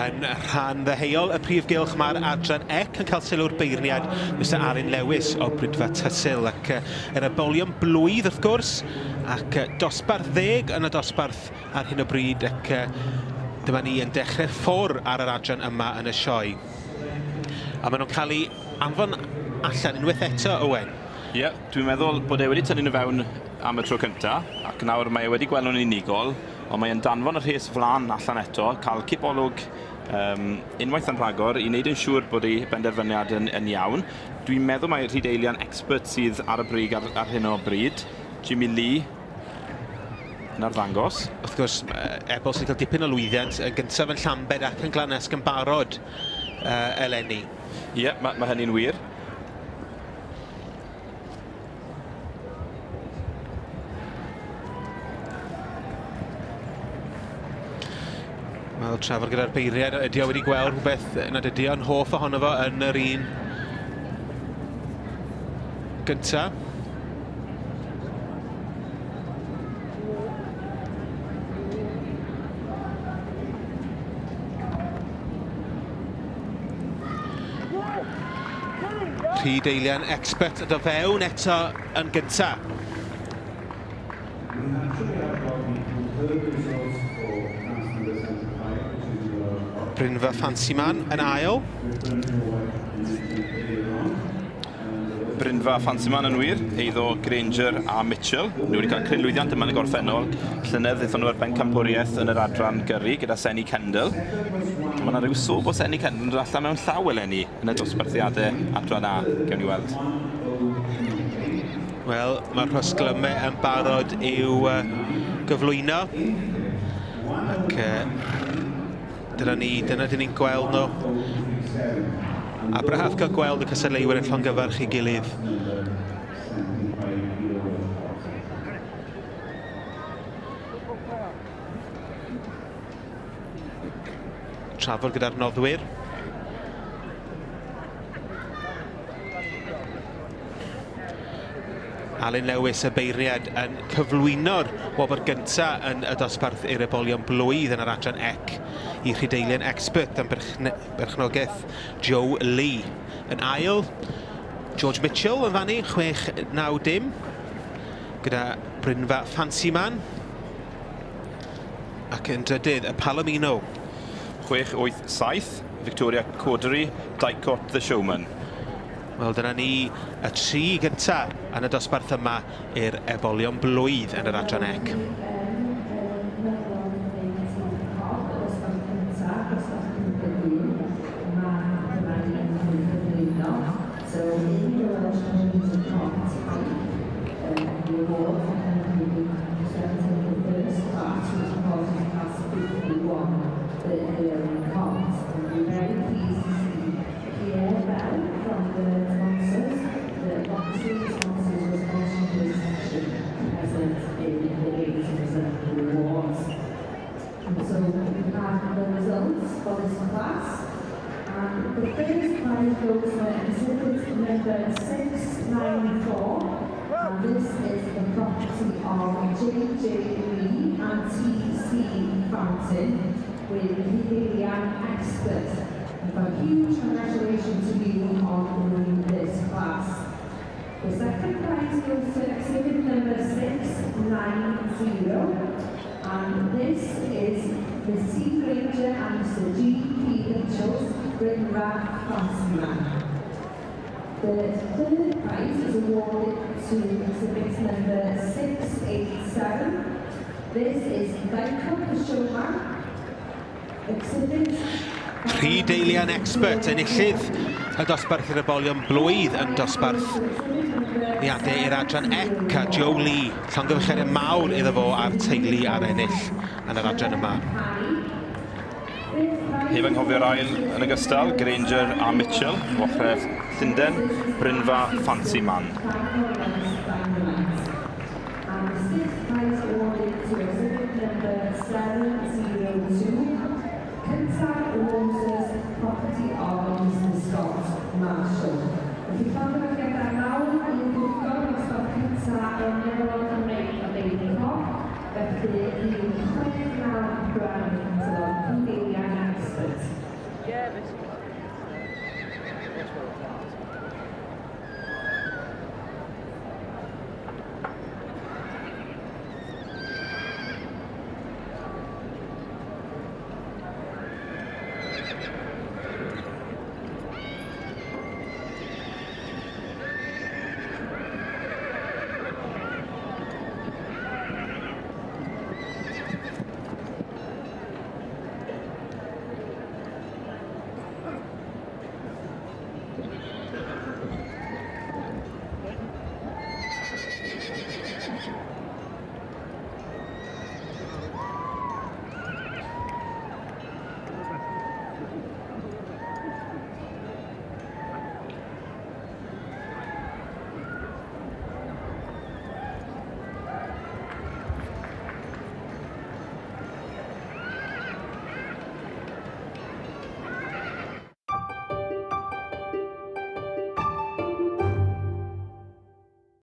Yn rhan ddeheuol y prif gylch mae'r adran ec yn cael sylw'r beirniad Mr Alun Lewis o Brydfa Tysul ac yr ebolion blwydd wrth gwrs ac dosbarth 10 yn y dosbarth ar hyn o bryd ac dyma ni yn dechrau ffwr ar yr adran yma yn y sioe. A maen nhw'n cael ei anfon allan unwaith eto, Owen. Ie, yeah, dwi'n meddwl bod e wedi tynnu nhw fewn am y tro cyntaf ac nawr mae e wedi gweld nhw'n unigol, ond mae e'n danfon y rhes flaen allan eto, cael cipolwg unwaith yn rhagor i wneud yn siŵr bod ei benderfyniad yn iawn. Dwi'n meddwl mai Rhydeilian Expert sydd ar y brig ar hyn o bryd. Jimmy Lee yn arddangos. Wrth gwrs, ebol sy'n cael dipyn o lwyddiant yn gyntaf yn Llambed ac yn Glanusk yn barod eleni. Ie, yeah, ma hynny'n wir. Wel, trafod gyda'r beirniad, ydy o wedi gweld rhywbeth nad ydy o'n hoff ohono fo yn yr un gynta. Rhydeilian Expert yn dod fewn eto yn gynta. Brynfa Fancyman yn ail. Brynfa Fancyman yn wir, eiddo Granger a Mitchell. Nhw wedi cael cryn lwyddiant yma yn y gorffennol. Llynedd ddaethon nhw ar bencampwriaeth yn yr adran gyrru gyda Senni Kendall. Mae yna rhyw sôn bod Senni Kendall yn dod allan mewn llaw eleni yn y dosbarthiadau adran A. Gewn ni weld. Wel, mae'r rhosglymau yn barod i'w gyflwyno. Ac dyna ni, dyna dyn ni'n gweld nhw. A braf cael gweld y cystadleuwyr yn llongyfarch ei gilydd. Trafod gyda'r noddwyr. Alun Lewis, y beirniad, yn cyflwyno'r wobr gynta yn y dosbarth i'r ebolion blwydd yn yr adran ec i Rhydeilian Expert am berchnogaeth Joe Lee. Yn ail, George Mitchell yn fannu, 6-9-0, gyda Brynfa Fancyman. Ac yn drydydd, y Palomino. 6-8-7, Victoria Cordery, Dicot the Showman. Wel, dyna ni y tri gynta yn y dosbarth yma i'r ebolion blwydd yn yr adran ec. So we have the results for this class. And the first prize goes to exhibit number 694. And this is the property of J.J. Lee and T.C. Fountain with Rhydeilian Expert. And a huge congratulations to you on winning this class. The second prize goes to exhibit number 690. And this is the C. Granger and Mr. G. P. Mitchell's Brynfa Fancyman. The third prize is awarded to exhibit number 687. This is Dicot the Showman. Exhibit Rhydeilian Expert, enillydd y dosbarth i'r ebolion blwydd yn dosbarth iadau i'r adran ec a Joe Lee, llongyfarchiadau mawr iddo fo a'r teulu ar ennill yn yr adran yma. Heb anghofio'r ail yn ogystal, Granger a Mitchell, ochr Llundain, Brynfa Fancy Man. And the sixth prize awarded to exhibit number 702, Cyntaf Waters, property of Mr. Scott Marshall. Felly llongyfarchiadau mawr i'r